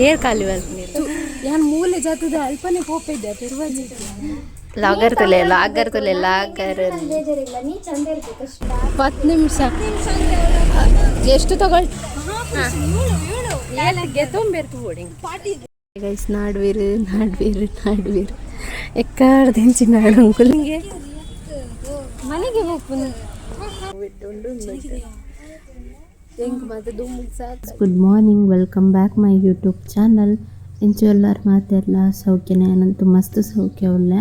ಏರ್ ಖಾಲಿ ಬರ್ತೀನಿ. ಯಾನ್ ಮೂಲೆ ಜಾತದ ಅಲ್ಪನೆ ಪೋಪೆ ಪೆರುವಾಜಿ. ಲಾಗರ್ ತುಲೆ, ಲಾಗರ್ ತುಲೆ, ಲಾಗರ್. ಬೇಜಾರಿಲ್ಲ, ನೀ ಚಂದ ಇರ್ಬೇಕಷ್ಟೇ. 10 ನಿಮಿಷ ಎಷ್ಟು ತಗೊಳ್ ಗೈಸ್. ನಾಡ್ವೀರು ನಾಡ್ವೀರು ನಾಡ್ವೀರು ಎಕ್ಕಾಡ್ದಿಂಚಿ ನಾಡು ಅಂಕುಲಿಗೆ ಮನೆಗೆ ಹೋಗ್ಬೋದು. Good morning, welcome back my YouTube channel. ಎಂಚು ಎಲ್ಲಾರು ಮಾತೆರ್ಲ ಸೌಖ್ಯನೇ? ಏನಂತೂ ಮಸ್ತ್ ಸೌಖ್ಯ ಉಲ್ಲೆ.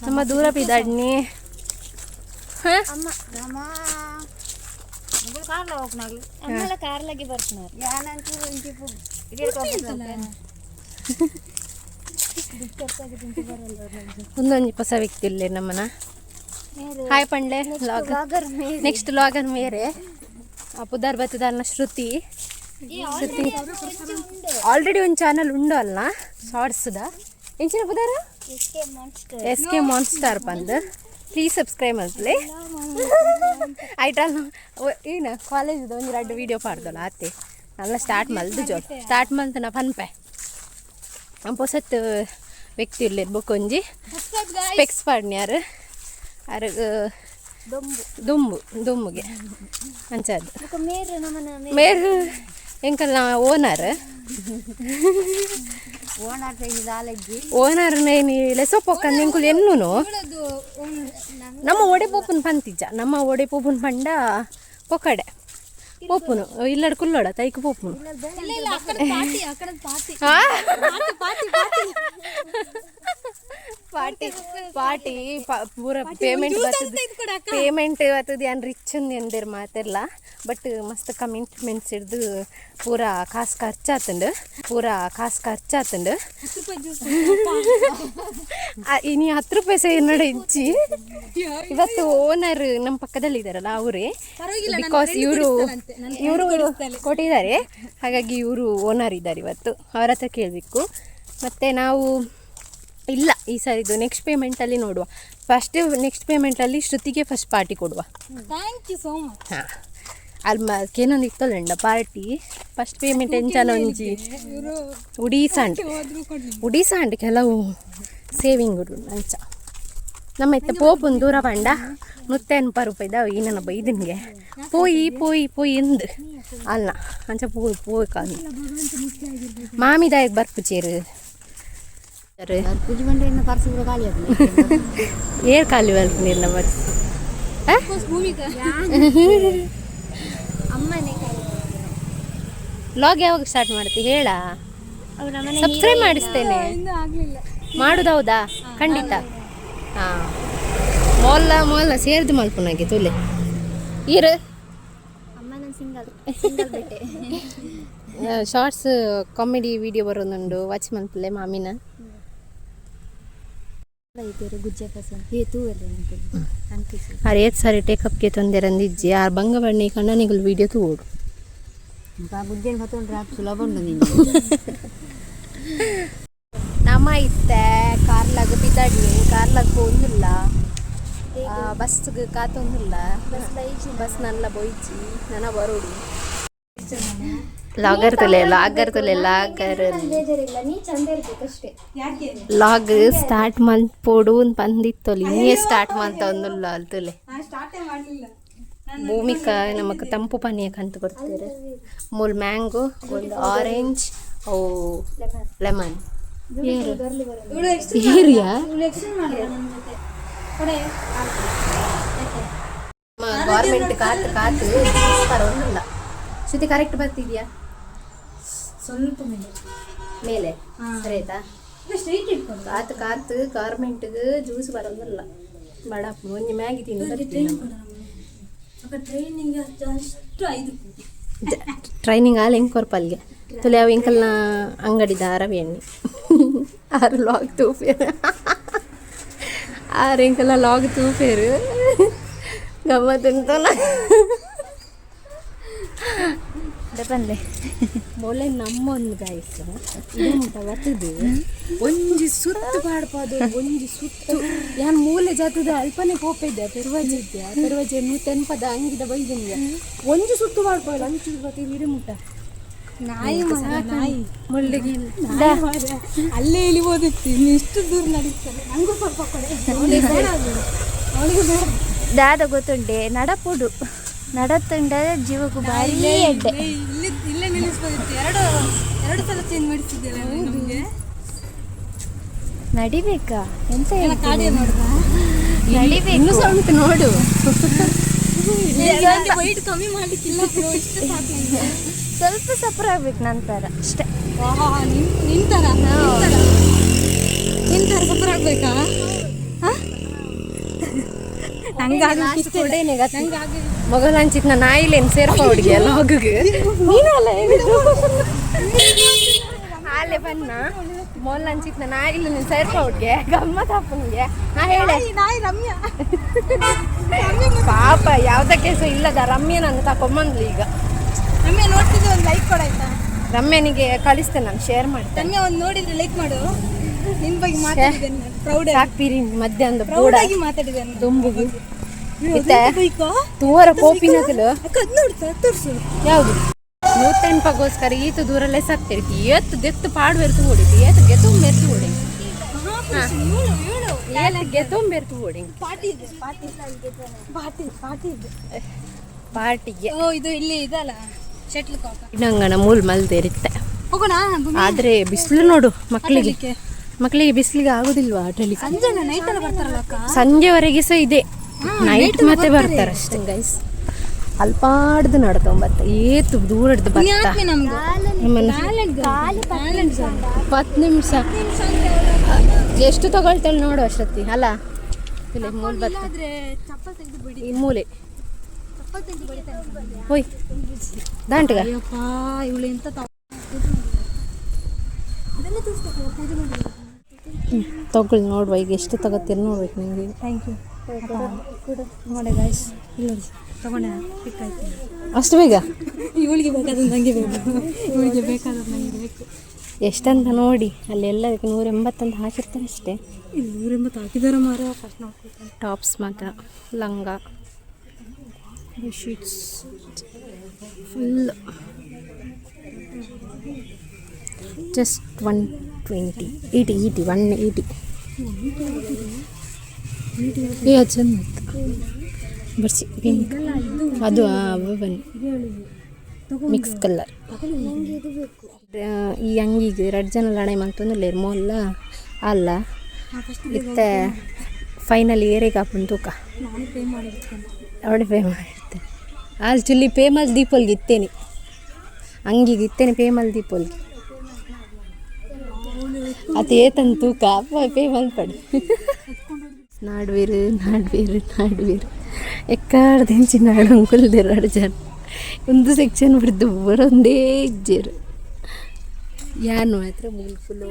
ನಮ್ಮ ದೂರ ಬಿದ್ದಾಡ್ನಿ. ಅಮ್ಮಲ ಕಾರ್ಲಾಗೆ ಬರ್తున్నారు. ಒಂದೊಂದು ಹೊಸ ವ್ಯಕ್ತಿ ಇಲ್ಲೇ ನಮ್ಮನ. ಹಾಯ್ ಪಂಡ್ಲೆ logger. Next logger ಮೇರೆ ಆ ಪುದಾರ್ ಬತ್ತದಾರ್ನ ಶ್ರುತಿ. ಶ್ರುತಿ ಆಲ್ರೆಡಿ ಒಂದು ಚಾನಲ್ ಉಂಡು ಅಲ್ಲ, ಶಾರ್ಟ್ಸ್ದ. ಎಂಚಿನ ಪುದಾರ? S K monster ಪಂದ್. ಪ್ಲೀಸ್ ಸಬ್ಸ್ಕ್ರೈಬ್ ಮಲ್ಪಲೆ. ಐಟಲ್ ಏನ ಕಾಲೇಜ್ದ ಒಂದು ಎರಡು ವೀಡಿಯೋ ಪಾಡ್ದಲ್ಲ ಆತೆ. ನಲ್ಲ ಸ್ಟಾರ್ಟ್ ಮಲ್ದು ಜೋ ಸ್ಟಾರ್ಟ್ ಮಲ್ತು ನಾ ಪನ್ಪೆ. ಪೊಸತ್ ವ್ಯಕ್ತಿ ಇರ್ಲಿರ್ ಬೊಕೊಂಜಿ ಸ್ಪೆಕ್ಸ್ ಪಾಡ್ನ್ಯಾರು ಅರ್ ದುಂಬು ದುಂಬುಗೆ ಅಂಚದ್ದು. ಮೇರು ನಮ್ಮನ. ಮೇರು ಎಂಕಲ್ನ ಓನರ್. ಓನರ್ ನೇನಿ ಲೆಸೋ ಪೊಕ್ಕಂದು ಎಂಕುಲು ಎನ್ನುನು. ನಮ್ಮ ಒಡೆ ಪೋಪುನ್ ಪಂತಿಜ್ಜ. ನಮ್ಮ ಒಡೆ ಪೋಪುನ್ ಪಂಡ ಪೊಕ್ಕಡೆ ಪೋಪುನು ಇಲ್ಲಡ್ ಕುಲ್ಲೋಡ ತೈಕ್ ಪೋಪುನು. ಆ? ಪಾರ್ಟಿ ಪಾರ್ಟಿ ಪೂರ ಪೇಮೆಂಟ್ ಬರ್ತದೆ, ಪೇಮೆಂಟ್ ಬರ್ತದೆ. ಯಾನ್ ರಿಚ್ ಅಂದ್ ಎಂದೇರ್ ಮಾತೆರ್ಲ. ಬಟ್ ಮಸ್ತ್ ಕಮಿಟ್ಮೆಂಟ್ಸ್ ಹಿಡ್ದು ಪೂರ ಕಾಸು ಖರ್ಚಾತುಂಡು, ಪೂರ ಕಾಸು ಖರ್ಚಾತುಂಡು. ಇನಿ 10 ರೂಪಾಯಿ ಸಹ ಎನ್ನಡ ಇಜ್ಜಿ ಇವತ್ತು. ಓನರ್ ನಮ್ಮ ಪಕ್ಕದಲ್ಲಿ ಇದ್ದಾರಲ್ಲ, ಅವರೇ. Because ಇವರು ಇವರು ಕೊಟ್ಟಿದ್ದಾರೆ, ಹಾಗಾಗಿ ಇವರು ಓನರ್ ಇದ್ದಾರೆ ಇವತ್ತು. ಅವರ ಹತ್ರ ಕೇಳಬೇಕು. ಮತ್ತು ನಾವು ಇಲ್ಲ, ಈ ಸರಿದು ನೆಕ್ಸ್ಟ್ ಪೇಮೆಂಟಲ್ಲಿ ನೋಡುವ. ಫಸ್ಟ್ ನೆಕ್ಸ್ಟ್ ಪೇಮೆಂಟಲ್ಲಿ ಶ್ರುತಿಗೆ ಫಸ್ಟ್ ಪಾರ್ಟಿ ಕೊಡುವ. Thank you so much. ಹಾಂ, ಅಲ್ಲಿ ಕೇನೊಂದು ಇತ್ತಲ್ಲ party. First payment ಎಂಚನ ಒಂಜಿ ಉಡೀಸಾಂಡ್ ಉಡೀಸಾಂಡ್ ಕೆಲವು ಸೇವಿಂಗ್ ಅಂಚ. ನಮ್ಮ ಇತ್ತ ಪೋಪುನ್ ದೂರ ಪಂಡ 180 ರೂಪಾಯಿದ ಈನನ ಬೈದನ್ಗೆ ಪೋಯಿ ಪೋಯಿ ಪೋಯಿ ಎಂದ್ ಅಲ್ಲ. ಅಂಚ ಪೋಯ್ ಪೋಯ್ ಕಾದು ಮಾಮಿದಾಯಕ್ ಬರ್ಪುಚೇರು. ಪೂಜೆ ಬಂದ್ರೆ ಇನ್ನು ಪರ್ಸು ಕೂಡ ಖಾಲಿ ಆಗ್ತದೆ. ಏರ್ ಖಾಲಿ ಬರ್ಪುನಿರ್ನ ಬರ್ಸ್. ಭೂಮಿಕಾ. ಅಮ್ಮನೇ ಖಾಲಿ. ಲಾಗ್ ಯಾವಾಗ ಸ್ಟಾರ್ಟ್ ಮಾಡ್ತಿ ಹೇಳ. ಅವ್ರು ನಮ್ಮನೆ. ಸಬ್ಸ್ಕ್ರೈಬ್ ಮಾಡಿಸ್ತೇನೆ. ಇನ್ನೂ ಆಗ್ಲಿಲ್ಲ. ಮಾಡುದೌದಾ? ಖಂಡಿತ. ಹಾಂ, ಮೊಲ್ಲ ಮೊಲ್ಲ ಸೇರ್ದು ಮಲ್ಪುನಾಗೆ ತುಲೆ ಈರು. ಅಮ್ಮ ನಾನು ಸಿಂಗಲ್ ಸಿಂಗಲ್ ಬಿಟ್ಟೆ. Shorts comedy video ಬರೋದುಂಡು, watch ಮಲ್ಪಲೆ ಮಾಮಿನ. ಇದ್ದೀರು ಗುಜ್ಜೆ ಪಸಂದ್ ಹೇ ತೂವಲ್ಲ ಅಂಕಿಸಿ. ಆರ್ ಏತ್ ಸಾರಿ ಟೇಕಪ್ಗೆ ತೊಂದರೆ ಅಂದಿಜ್ಜಿ. ಆರ್ ಬಂಗ ಬಣ್ಣಿ ಕಣ್ಣನಿಗಳು ವಿಡಿಯೋ ತೂಡು. ಗುಜ್ಜೆನ ಹೊತ್ತೊಂಡ್ರೆ ಸುಲಭ ಉಂಟು ನಿಂಗೆ. ನಮ್ಮ ಇತ್ತೆ ಕಾರ್ಲಾಗ ಬಿದ್ದಾಡಿ, ಕಾರ್ಲಾಗ ಪೋಂದುಲ್ಲ, ಬಸ್ಗೆ ಕಾತೊಂದುಲ್ಲ. ಬಸ್ ನಲ್ಲ ಬೊಯ್ಚಿ, ನನ ಬರೋಡು. ಲಾಗರ್ ತುಲೆ, ಲಾಗರ್ ತುಲೆ, ಲಾಗರ್. ಬೇಜಾರಿಲ್ಲ, ನೀ ಚಂದ ಇರ್ಬೇಕಷ್ಟೇ. ಯಾಕೆ? ಲಾಗ್ ಸ್ಟಾರ್ಟ್ ಮಲ್ಪೊಡು ಪಂದಿತ್ತೊಲಿ, ಇನ್ನೇ ಸ್ಟಾರ್ಟ್ ಮಂತೊಂದುಲ್ಲ ಅಲ್ತುಲೆ. ನಾನು ಸ್ಟಾರ್ಟೇ ಮಾಡಲಿಲ್ಲ. ಭೂಮಿಕಾ ನಮಕ್ ತಂಪು ಪಾನೀಯ ಕಂತು ಕೊಡ್ತಾರೆ. ಮೂಲು ಮ್ಯಾಂಗೋ, ಒಂದು ಆರೆಂಜ್, ಓ ಲೆಮನ್. ಇವಳು ಎಷ್ಟು ಏರಿಯಾ. ಇವಳು ಎಕ್ಸ್ಚೇಂಜ್ ಮಾಡಿದ ನನ್ನ ಜೊತೆ ಕೊಡೆ. ಗೌರ್ಮೆಂಟ್ ಕಾತು ಕಾತು ಬರೋದಿಲ್ಲ. ಶ್ರುತಿ, ಕರೆಕ್ಟ್ ಬರ್ತಿದ್ಯಾ? ಸ್ವಲ್ಪ ಮೇಲೆ. ಮೇಲೆ ಸರಿ ಆಯ್ತಾ? ಸ್ಟ್ರೈಟ್ ಇಟ್ಕೊಂಡು. ಕಾತು ಕಾತು ಗೌರ್ಮೆಂಟ್ಗೆ ಜ್ಯೂಸ್ ಬರೋದಿಲ್ಲ. ಬಡ ಒಂಜಿ ಮ್ಯಾಗಿ ತಿಂದು ಬರ್ತೀನಿ. ಟ್ರೈನಿಂಗ್ ಅಷ್ಟು 5 ರೂಪಾಯಿ. ಟ್ರೈನಿಂಗ್ ಆಲ್ ಹೆಂಗೆ ಕೊರ್ಪಲ್ಗೆ ತುಲೆ. ಅವು ಎಂಕಲ್ನ ಅಂಗಡಿದ ಅರವಿ ಎಣ್ಣೆ. ಆರು ಲಾಗ್ ತೂಪೇರು, ಆರು ಎಂಕಲ್ನ ಲಾಗ್ ತೂಪೇರು. ಗಮ್ಮತ್ತುಂಟು. ಬನ್ಲೆ ಮೊಲೆ ನಮ್ಮೊಂದು ಗಾಯ್ಸ್ ಇದು ಬರ್ತದೆ. ಒಂಜಿ ಸುತ್ತು ಪಾಡ್ಪಾದು, ಒಂಜಿ ಸುತ್ತು. ಯಾನ್ ಮೂಲೆ ಜಾತದ ಅಲ್ಪನೆ ಪೋಪೆ ಇದ್ದೆ, ಪೆರ್ವಜೆ ಇದ್ದೆ, ಪೆರ್ವಜೆ ನೂತೆನ್ಪದ ಅಂಗಿದ ಬೈದಂಗೆ ಒಂಜಿ ಸುತ್ತು ಪಾಡ್ಪೋಲ್ಲ, ಅಂಚು ಬತ್ತಿದ್ ಇಡಿ ಮುಟ್ಟ. ನಾಯಿ ಮಾರ್ರೆ, ನಾಯಿ. ಮುಳ್ಳಿಗೆ. ನಾಯಿ ಮಾರ್ರೆ. ಅಲ್ಲೇ ಇಳಿಬೋದಿತ್ತು, ಇನ್ನು ಇಷ್ಟು ದೂರ ನಡೀತಾರೆ. ನಂಗೂ ಸ್ವಲ್ಪ ಕೊಡೆ. ಅವಳಿಗೆ ಬೇಡ ಅದು. ಅವಳಿಗೆ ಬೇಡ. ದಾದ ಗೊತ್ತುಂಡೆ, ನಡಪುಡು ನಡತುಂಡ ಜೀವಕ್ಕೂ ಭಾರಿ ಎಡ್ಡೆ. ಇಲ್ಲೇ ಇಲ್ಲಿ ಇಲ್ಲೇ ನಿಲ್ಲಿಸ್ಬೋದಿತ್ತು. ಎರಡು ಎರಡು ಸಲ ಚೇಂಜ್ ಮಾಡಿಸಿದ್ಯಲ್ಲ ನಮಗೆ. ನಡಿಬೇಕಾ ಎಂತ? ಕಾಡಿಯ ನೋಡ್ದ. ನಡಿಬೇಕು. ಇನ್ನೂ ಸ್ವಲ್ಪ ನೋಡು. ವೈಟ್ ಕಮ್ಮಿ ಮಾಡ್ಲಿಕ್ಕಿಲ್ಲ bro, ಇಷ್ಟು ಸಾಕು ನಂಗೆ. ಸ್ವಲ್ಪ ಸಫರ್ ಆಗ್ಬೇಕು ನಂತರ ಅಷ್ಟೇ. ವಾಹ್, ನಿನ್ ನಿನ್ ಥರ ನಿನ್ ಥರ ನಿನ್ ಥರ ಸಫರ್ ಆಗ್ಬೇಕಾ? ನಂಗಾಗಲಿಕ್ಕೆ. ಮೊಗಲ್ ಹಂಚಿತ್ ನಾ ನಾಯಿಲೇನು ಸೇರ್ಪ ಹುಡುಗಿ ಅಲ್ಲ ಹೋಗಿಗೆ ನೀನು ಅಲ್ಲ ಹೇಳಿದ್ದು. ಆಲೆ ಬನ್ನ ಮೊಲ್ ಹಂಚಿತ್ ನಾ ನಾಯಿಲ್ಲ ನೀನು ಸೇರ್ಪ ಹುಡುಗಿ ಗಮ್ಮತ್ ಅಪ್ಪನಿಗೆ ನಾ ಹೇಳೆ. ನಾಯಿ ರಮ್ಯಾ. ಪಾಪ, ಯಾವ್ದಕ್ಕೆ ಸೊ ಇಲ್ಲದ ರಮ್ಯ ನಾನು ತಕೊಂಬಂದ್ಲು ಈಗ. ರಮ್ಯಾ ನೋಡ್ತಿದ್ದೆ, ಒಂದು ಲೈಕ್ ಕೊಡಾಯ್ತಾ? ರಮ್ಯನಿಗೆ ಕಳಿಸ್ತೇನೆ ನಾನು, ಶೇರ್ ಮಾಡ್ತೇನೆ. ರಮ್ಯಾ, ಒಂದು ನೋಡಿದ್ರೆ ಲೈಕ್ ಮಾಡು. ನಿನ್ ಬಗ್ಗೆ ಮಾತಾಡಿದ್ದೇನೆ ನಾನು ಪ್ರೌಡ್. ಸಾಕ್ಪೀರಿ ಮಧ್ಯಾಹ್ನದ ಪ್ರೌಡ್ ಬೋಡ ಆಗಿ ಮಾತಾಡಿದ್ದೇನೆ. ದುಂಬುಗು ಇತ್ತೆ ಬೈಕೋ. ತೂವರ ಕೋಪಿನಗಲು. ಅಕ್ಕ, ಅದ್ ನೋಡ್ತಾ ತೋರ್ಸು. ಯಾವುದು? ನೂತೆನ್ಪಗೋಸ್ಕರ ಈತ ದೂರಲ್ಲೇ ಸಾಕ್ತಿರ್ತಿ. ಏತ್ತು ದೆತ್ತು ಪಾಡ್ವೆರ್ತು ಓಡಿತು, ಏತು ಗೆತುಂಬೆರ್ತು ಓಡಿ. ಇವಳು ಇವಳು. ಏತು ಗೆತುಂಬೆರ್ತು ಓಡಿ. ಪಾರ್ಟಿ ಇದೆ, ಪಾರ್ಟಿ ಪಾರ್ಟಿ ಪಾರ್ಟಿ ಇದೆ. ಪಾರ್ಟಿಗೆ. ಓ, ಇದು ಇಲ್ಲಿ ಇದಲ್ಲ, ಶಟ್ಲ್ ಕಾಕ. ನಂಗಣ ಮೂಲ್ ಮಲ್ದೇರಿತ್ತೆ. ಹೋಗೋಣ ಭೂಮಿ? ಆದ್ರೆ ಬಿಸಿಲು ನೋಡು ಮಕ್ಕಳಿಗೆ. ಆಟಾಡ್ಲಿಕ್ಕೆ. ಮಕ್ಕಳಿಗೆ ಬಿಸಿಲಿಗೆ ಆಗುದಿಲ್ವಾ ಆಟಲಿಕ್ಕೆ? ಸಂಜೆ ನೈಟ್ ಎಲ್ಲ ಬರ್ತಾರಲ್ಲ ಅಕ್ಕ. ಸಂಜೆವರೆಗೆ ಸಹ ಇದೆ, ನೈಟ್ ಮತ್ತೆ ಬರ್ತಾರೆ ಅಷ್ಟೇ. ಗೈಸ್, ಅಲ್ಪಾಡ್ದು ನಡ್ಕೊಂಬತ್ತ, ಏತು ದೂರಡ್ದು ಬತ್ತ. ಪುಣ್ಯಾತ್ಮೆ ನಮ್ದು. ನಮ್ಮನ್ನ 10 ನಿಮಿಷ ಎಷ್ಟು ತಗೊಳ್ತಾಳೆ ನೋಡು ಅಷ್ಟೊತ್ತಿ ಅಲ್ಲ. ಇಲ್ಲಿ ಮೂಲೆ ಬತ್ತ. ಆದ್ರೆ ಚಪ್ಪಲ್ ತೆಗೆದು ಬಿಡಿ. ಈ ಮೂಲೆ. ಚಪ್ಪಲ್ ತೆಗೆದು ಬಡಿತಾರೆ. ಹೋಯ್ ದಾಂಟ್ಗ. ಅಯ್ಯಪ್ಪ, ಇವಳು ಎಂತ ಅದನ್ನೇ ತೋರಿಸ್ಬೇಕು ಪೂಜೆ ಮಾಡಿ. ತಗೊಳ್ಳಿ, ನೋಡುವ ಈಗ ಎಷ್ಟು ತಗೋತೀರಿ ನೋಡ್ಬೇಕು ನಿಮಗೆ. Thank you ತಗೊಂಡೆ ಗಾಯ್ಸ್, ಇಲ್ಲಿ ನೋಡಿ, ತಗೊಂಡೆ, ಪಿಕ್ ಆಯ್ತು. ಅಷ್ಟು ಬೇಗ? ಇವಳಿಗೆ ಬೇಕಾದ ನನಗೆ ಬೇಕು, ಇವಳಿಗೆ ಬೇಕಾದ ನನಗೆ ಬೇಕು. ಎಷ್ಟಂತ ನೋಡಿ, ಅಲ್ಲಿ ಎಲ್ಲದಕ್ಕೆ 180 ಅಂತ ಹಾಕಿರ್ತಾರೆ ಅಷ್ಟೇ. ಇಲ್ಲಿ 180 ಹಾಕಿದಾರ ಮಾರ, ಫಸ್ಟ್ ನೋಡ್ಕೊಳ್ತಾನೆ. ಟಾಪ್ಸ್ ಮಾತ್ರ, ಲಂಗ, sheets full just 120, 80, 80, 180. ಏ, ಅದು ಚಂದ ಇತ್ತು. ಬರ್ಸಿ ಪಿಂಕ್ ಅದು. ಅವು ಬನ್ನಿ, ಮಿಕ್ಸ್ ಕಲರ್. ಈ ಅಂಗಿಗೆ ಎರಡು ಜನ ಲಡಾಯಿ ಮಂತೊಂದುಲ್ಲೆರ್ ಮೊಲ್ಲ ಅಲ್ಲ. ಇತ್ತೆ ಫೈನಲ್ ಏರಿಗೆ ಆಪುಂಡು ತೂಕ. ನಾನು ಪೇ ಮಾಡಿರ್ತೇನೆ. ಅವಳು ಪೇ ಮಾಡಿರ್ತೇನೆ. ಅಲ್ಲಿ ಚುಲ್ಲಿ ಪೇ ಮಲ್ ದೀಪೋಲ್ಗೆ ಇತ್ತೇನೆ, ಅಂಗಿಗೆ ಇತ್ತೇನೆ ಪೇ ಮಲ್ ದೀಪೋಲ್ಗೆ. ಅದು ಏತನ್ ತೂಕ ಅಪ್ಪ ಪೇ ಮಲ್ಪಡು. ನಾಡ್ವೀರು ನಾಡ್ವೀರು ನಾಡ್ವೀರು ಎಕ್ಕಾಡ್ದಿಂಚಿ ನಾಡು ಕುಲ್ದಿರು ಎರಡು ಜನ. ಒಂದು ಸೆಕ್ಷನ್ ಬಿಡ್ದು ಬರೊಂದೇ ಇಜ್ಜೇರು. ಯಾನು ಮಾತ್ರ ಮೂಲ್ ಫುಲ್ಲು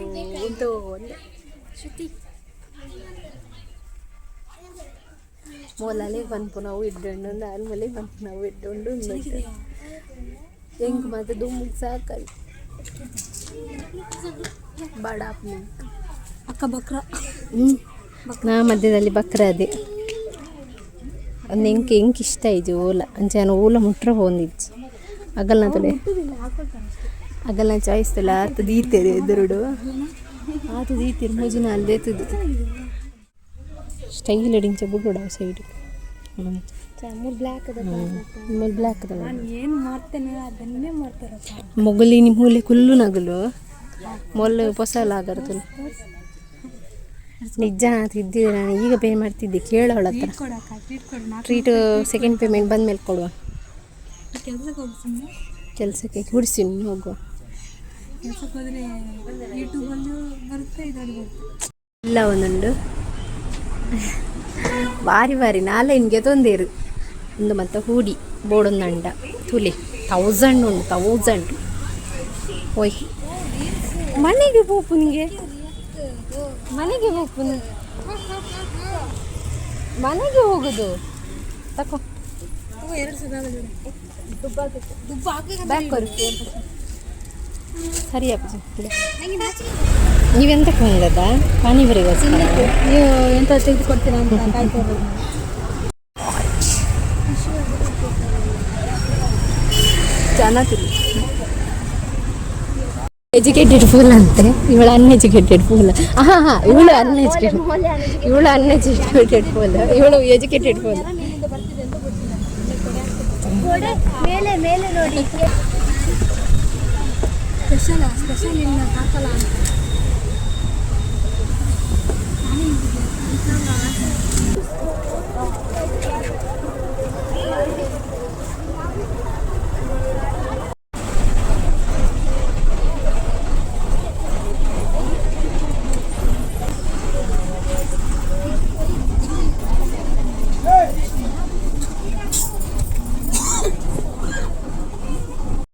ಒಂದು ಒಂದೇ ಶ್ರುತಿ ಮೊಲಲೆ ಪನ್ಪುನವು ಇಡ್ಡೊಂಡು ಆಲ್ಮಲೆ ಪನ್ಪುನವು ಇಡ್ಡೊಂಡು. ಎಂಕ್ ಮಾತ ದುಂಬುಗ್ ಸಾಕಲ್ ಬಡಾಪ್. ಅಕ್ಕ, ಬಕ್ರ. ಹ್ಞೂ, ನಾ ಮಧ್ಯದಲ್ಲಿ ಬಕ್ರ ಅದೇ ಒಂದು. ಎಂಕ್ ಎಂಕ್ ಇಷ್ಟ ಇಜ್ಜಿ ಓಲ. ಅಂಚೆ ನಾನು ಓಲ ಮುಟ್ರ ಪೋಂದಿಜ್ಜಿ. ಅಗಲ್ನ ತುಲೆ, ಅಗಲ್ನ ಚಾಯ್ಸ್ ತುಲೆ. ಆತ ದೀತೆರ್ ಎದುರುಡು, ಆತ ದೀತೆರ್ ಮೂಜಿನ ಅಲ್ದೇತದು ಸ್ಟೈಲ್ ಇಂಚ ಬುಡುಡ ಸೈಡ್. ಬ್ಲ್ಯಾಕ್. ಮೂಲ ಬ್ಲ್ಯಾಕ್. ನಾನು ಏನು ಮಾಡ್ತೇನೆ ಅದನ್ನೇ ಮಾಡ್ತಾರಪ್ಪ. ಮೊಗಲಿನಿ ಮೂಲೆ ಕುಲ್ಲು ನಗಲು ಮೊಲ್ಲು ಪೊಸಲ ಆಗರ್ತುಲು. ನಿಜ ಇದ್ದಿದ್ರೆ ನಾನು ಈಗ ಪೇ ಮಾಡ್ತಿದ್ದೆ. ಕೇಳೋಳ ಹತ್ರ. ಕೊಡಕ್ಕ, ಟ್ರೀಟ್ ಕೊಡು ನಾಲ್ಕು. ಟ್ರೀಟು ಸೆಕೆಂಡ್ ಪೇಮೆಂಟ್ ಬಂದ ಮೇಲೆ ಕೊಡುವ. ಕೆಲ್ಸಕ್ಕೆ ಹೋಗಿ ಸುಮ್ಮನೆ. ಕೆಲಸಕ್ಕೆ ಗುಡಿಸಿ ಹೋಗುವ. ಕೆಲ್ಸಕ್ಕೆ ಹೋದ್ರೆ ಯೂಟ್ಯೂಬಲ್ಲೂ ಬರುತ್ತೆ, ಇದರಲ್ಲಿ ಬರುತ್ತೆ. ಇಲ್ಲ, ಒಂದೊಂದು ಬಾರಿ ಬಾರಿ ನಾಲೆನ್ಗೆ ತೊಂದೇರು. ಒಂದು ಮತ್ತೆ ಹೂಡಿ ಬೋಡೊಂದಂಡ ತುಲಿ 1000 ಉಂಟು, 1000. ಓಯ್, ಮನೆಗೆ ಪೋಪುನಿಗೆ, ಮನೆಗೆ ಹೋಗ್ಪುನಿ, ಮನೆಗೆ ಹೋಗುದು. ತಕೋ. ಬ್ಯಾಕ್ ಕೊರು. ಸರಿ ಅಪ್ಪಾಜಿ. ನೀವೆಂತಕ್ಕೆ ಬಂದದ್ದಾ? ಪಾನಿಪುರಿಗೋಸ್ಕರ? ನೀವು ಎಂತ ತೆಗೆದುಕೊಡ್ತೀರಾ ಅಂತ ಕಾಯ್ತಾ ಇರೋದು. ಚೆನ್ನಾಗಿ ಎಜುಕೇಟೆಡ್ ಫೂಲ್ ಅಂತೆ ಇವಳು, ಅನ್ಎಜುಕೇಟೆಡ್ ಫೂಲ್. ಹಾ ಹಾ, ಇವಳು ಅನ್ಎಜುಕೇಟೆಡ್, ಇವಳು ಅನ್ಎಜುಕೇಟೆಡ್ ಫೂಲ್, ಇವಳು ಎಜುಕೇಟೆಡ್ ಫೂಲ್. ಮೇಲೆ ಮೇಲೆ ನೋಡಿ. ಸ್ಪೆಷಲ್ ಸ್ಪೆಷಲ್ ಇಲ್ಲ, ಹಾಕಲ್ಲ ಅಂತ.